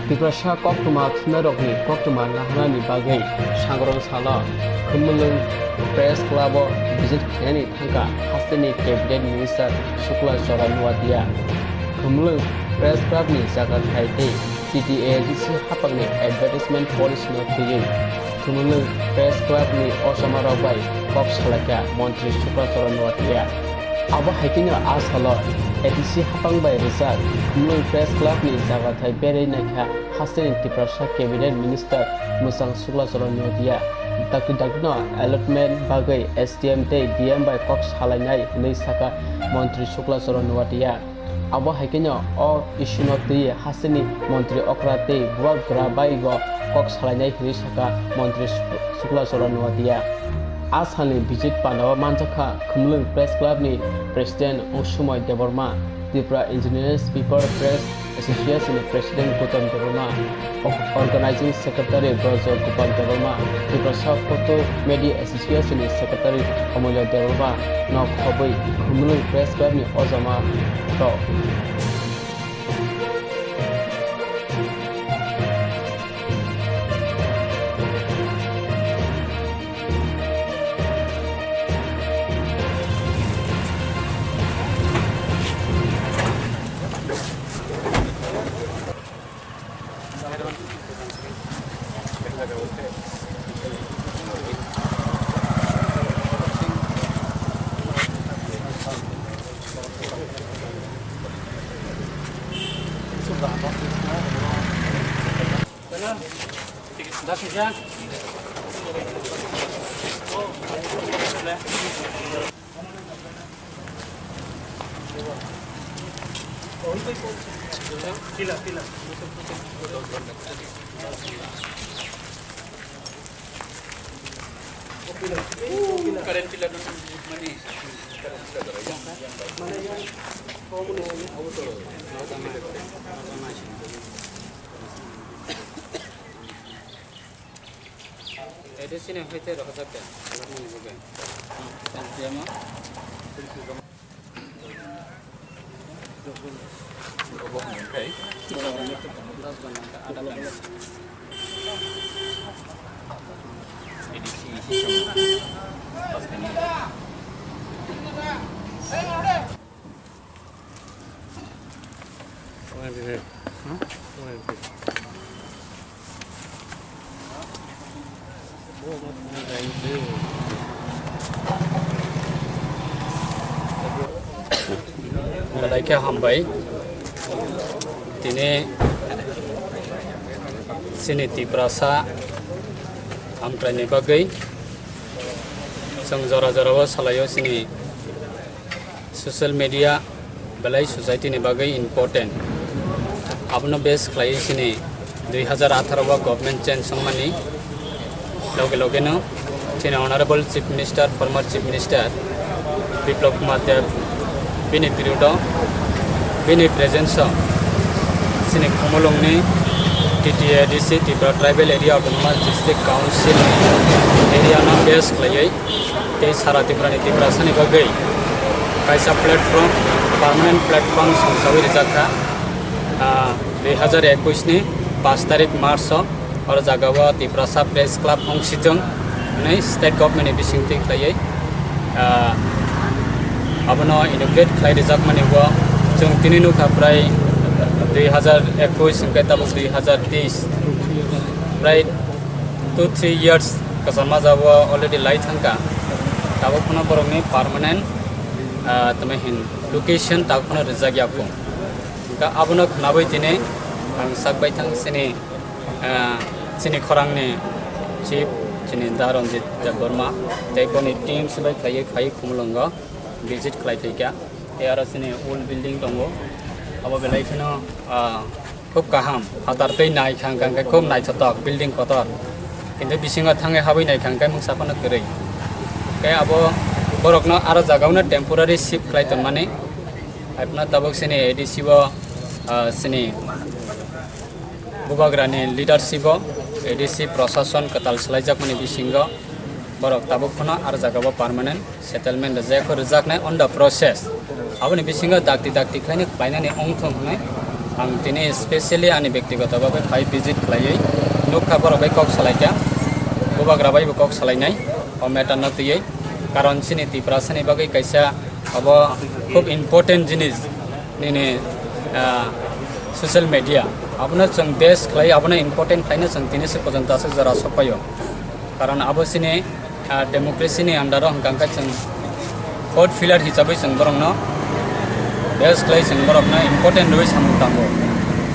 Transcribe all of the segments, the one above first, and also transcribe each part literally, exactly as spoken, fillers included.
Tiprasa koktwma thumnairokni koktwma naharnani bagwi sangrong salo Khumulwng Press Club-o visit khainani thangkha hasteni Cabinet Minister Shukla Charan Noatia. Khumulwng Press Club-ni jaga thai tei T T A D C hapangni advertisement policy-no twiwi Khumulwng Press Club-ni ochomarok bai kok salaikha Montri Shukla Charan Noatia. Abo hai kheno a salo A D C hapang bai rijak Khumulwng Press Club-ni jaga thai berwi naikha hasteni Tiprasa Cabinet Minister mwchang Shukla Charan Noatia. Dakti dakti-no allotment bagwi S D M tei D M bai kok salainai hwnwi sakha Montri Shukla Charan Noatia. Abo hai kheno o issue-no twiwi hasteni Montri okra tei bubagra bai bo kok salainai hwnwi sakha Montri Shuk-, Shukla Charan Noatia. A salni visit pandao manjakha Khumulwng Press Club-ni President Ongsumoy Debbarma, Tripura Indigenous People Press Association-ni President Gautam Debbarma, Organizing Secretary Braja Gopal Debbarma, Tiprasa Photo Media Association-ni Secretary Amulya Debbarma nok khobwi Khumulwng Press Club-ni ojama rok. Current pillar mani, current pillar. A D C ni hai tei rohorjak de, salak mani bo bai. Tamo. A D C ni sisang. Belai khe hambai. Tini chini Tiprasa hamkraini bagwi chwng jora jorao salaio chini social media belai society ni bagwi important. Abono base khlaiwi chini dui hazar atharo o government change wngmani loge loge no chini Honorable Chief Minister, former Chief Minister Biplab Kumar Deb bini period o, bini presence o chini Khumulwng ni T T A D C, Tripura Tribal Area Autonomous District Council area no base khlaiwi tei sara Tripura ni Tiprasa ni bagwi kaisa platform, permanent platform songsawi rijak kha, ah, dui hazar ekush ni pash tarik March o, oro jaga o Tiprasa Press Club Hongsijwng hwnwi state government ni bisingtwi khlaiwi, ah, abono inaugurate khlai rijak mani o chwng tini nukha prai dui hazar ekush hwnkhe tabuk dui hazar teis, prai two three years kwchama jabo already lai thangkha, tabuk phano borokni permanent, ah, tamo hin location tabuk phano rijak ya kho. Hwnkhe abono khnawi tini ang sak bai thang chini, ah, chini khorangni chief chini Da Ranjit Debbarma tei boni team se bai khlaiwi khai Khumulwngo visit khlai phaikha. Tei aro chini old building tongo, abo belai kheno, ah, khub kaham, phatar tei nai kha hwnkhe khub naithotok building kotor, kintu bisingo thangwi habwi nai kha hwnkhe mungsa phano kwrwi. Tei abo borokno aro jagao no temporary shift khlai tonmani, hai phano tabuk chini A D C o, ah, chini bubagrani leadership o A D C prosason kwtal swlaijakmani bisingo borok tabuk phano aro jagao permanent settlement rwjak, rijaknai on the process. Aboni bisingo dakti dakti khlainai khlainani wngthung hwnwi Ang tini specially ani bektigoto bagwi phai visit khlaiwi nukha, borok bai kok salaikha, bubagra bai bo kok salainai o matter no twiwi, karon chini Tiprasani bagwi kaisa abo khub important jinis nini, ah, social media, abono chwng base khlai, abono important khlaino chwng tini se porjonto aswk jora sokpaio, karon abo chini ah, democracy ni under o hwnkha hwnkhe chwng fourth pillar hisabai chwng borokno base khlai chwng borokno important rwui samung tango.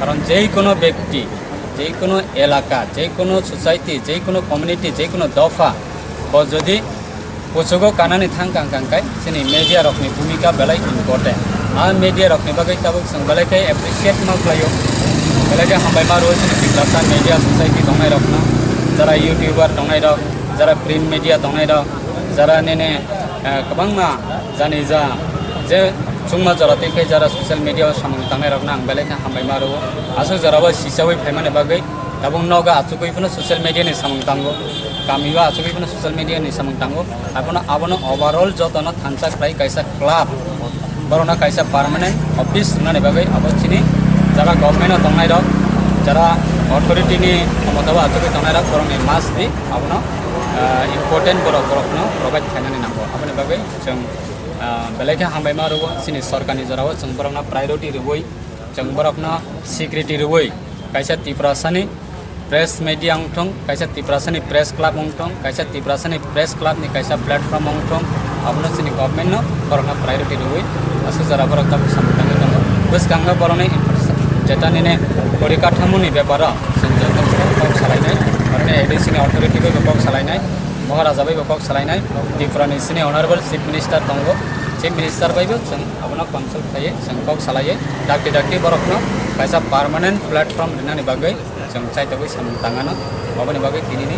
Karon jeikono bekti, jeikono elaka, jeikono society, jeikono community, jeikono dopha bo jodi kuchugo kanani thang kang kang khe chini media rokni bhumika belai important. A media rokni bagwi tabuk chwng belai khe appreciate ma khlaio, belai khe hambai ma rwo chini Tiprasa media society tongnai rokno, jara YouTuber tongnai rok, jara print media tongnai rok, jara nini, eh, kwbangma jani ja je chwngma jora tei khe jara social media o samung tangnai rokno ang belai khe hambai ma rwo. Aswk jora bo sichawi phaimani bagwi tabuk nogo achugwi phano social media ni samung tango, kami o achugwi phano social media ni samung tango, abono, abono overall jotono thansa khlai kaisa club. Borokno kaisa permanent office rwnani bagwi abo chini jara government o tongnai rok, jara authority ni khomota o achugwi tongnai rok, borokni must be abono, ah, important borok, borokno provide khainani nango. Aboni bagwi chwng, ah, belai khe hambai ma rwo chini sorkarni jorao chwng borokno priority rwui, chwng borokno security rwui kaisa Tiprasani press media wngthung, kaisa Tiprasani press club wngthung, kaisa Tiprasani press club ni kaisa platform wngthung, abono chini government no borokno priority rwui aswk jora borok tabuk samung tangwi tongo. Bwskango borokni infrastructure, jeta nini porikathamoni beparo chwng joto kok salainai, borokni A D C ni authority bai bo kok salainai, Maharaja bai bo kok salainai, Tripura ni sini honorable chief minister tongo, chief minister bai bo chwng abono consult khaiwi chwng kok salaiwi dakti dakti borokno kaisa permanent platform rwnani bagwi chwng chaitogwi samung tangano, aboni bagwi tinini,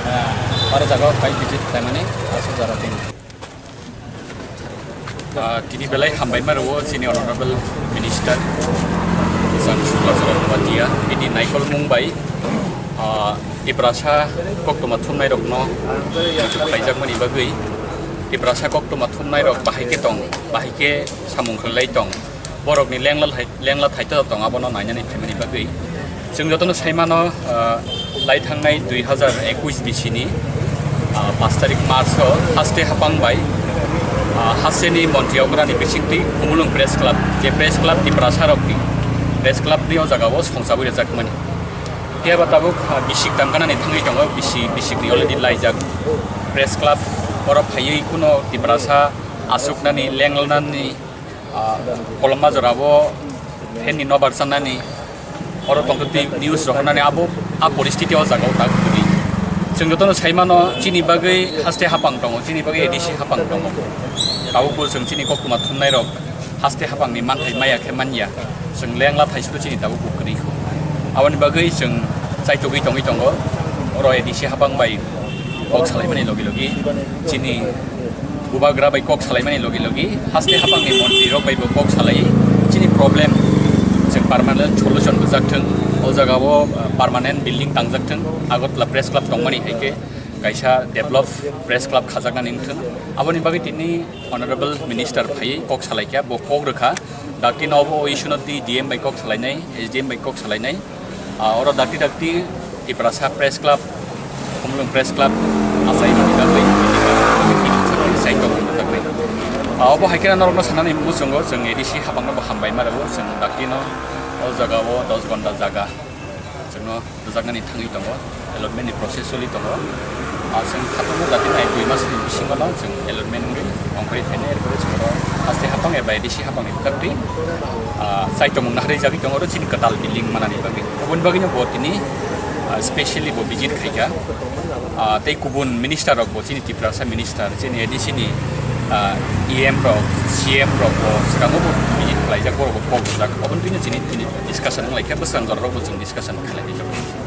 ah, oro jagao phai visit khlaimani aswk jora tini. Ah, tini belai hambai ma rwo chini honorable minister Jan Shukla Chakma Bhatia, bini naikolmung bai, ah, Tiprasa koktwma thumnai rokno muchuk khaijakmani bagwi, Tiprasa koktwma thumnai rok bahai khe tong, bahai khe samung khlai tong, borokni lengla hai lengla thaito tongo, abono nainani phaimani bagwi. Chwng jotono sai mano, ah, lai thangnai dui hazar ekush bisini, ah, pash tarik March o haste hapang bai, ah, hasteni montri okrani bisingtwi Khumulwng Press Club, je Press Club Tiprasa rokni Press Club ni o jaga o songchabwi rwjakmani. Phiya ba tabuk, ah, bisik tangkanani thangwi tongo, bisi-, bisik ni already laijak Press Club, oro phaiwi kuno Tiprasa aswknani, lenglanani, ah, kolomma jorabo fan ni nobar sanani, oro tongtwtwi news rohornani abo a poristiti o jaga o tak kwrwi. Chwng jotono sai mano chini bagwi haste hapang tongo, chini bagwi A D C hapang tongo. Tabukbo chwng chini koktwma thumnai rok haste hapang ni manthai maya khe manya. Chwng lengla thaisito chini tabukbo kwrwi. Aboni bagwi chwng chaitogwi tongwi tongo. Oro A D C hapang bai kok salaimani logi logi chini bubagra bai kok salaimani logi logi haste hapangni montri rok bai bo kok salai chini problem chwng permanent solution bwjak thwng. O jaga o, uh, permanent building tangjak thwng. Agartala Press Club tongmani hai khe kaisa develop Press Club khajaknani wng thwng. Aboni bagwi tini honorable minister phaiwi kok salai kha, bo kok rwkha. Dakti no obo o issue no twi D M bai kok salainai, S D M bai kok salainai. Ah, oro dakti dakti Tiprasa Press Club, Khumulwng Press Club, asai mani bagwi, sai kok rwjaknai. Ah, obo hai khe norokno sanani muchungo chwng A D C hapangno bo hambai ma rwo, chwng dakti no o jaga o dos ghonta jaga chwngno rwjaknani thangwi tongo, allotment ni process choli tongo. Ah, chwng khatungma jati nai dui mas ni bisingo no chwng allotment wngwi tongphai thani, erpore chwng oro haste hapang eba A D C hapang ni bwkhaktwi, ah, chaitomung naharwi jagwi tongo oro chini kwtal building manani bagwi. Oboni bagwino bo tini, ah, specially bo visit khaikha. Ah, tei kubun minister rok bo chini Tiprasa minister, chini A D C ni, ah, E M rok, C M rok bo swkango bo visit khlaijak, borok bo kok rwjak. Oboni bagwino chini, chini discussion wnglaikha, bwskango rok bo chwng discussion khlai.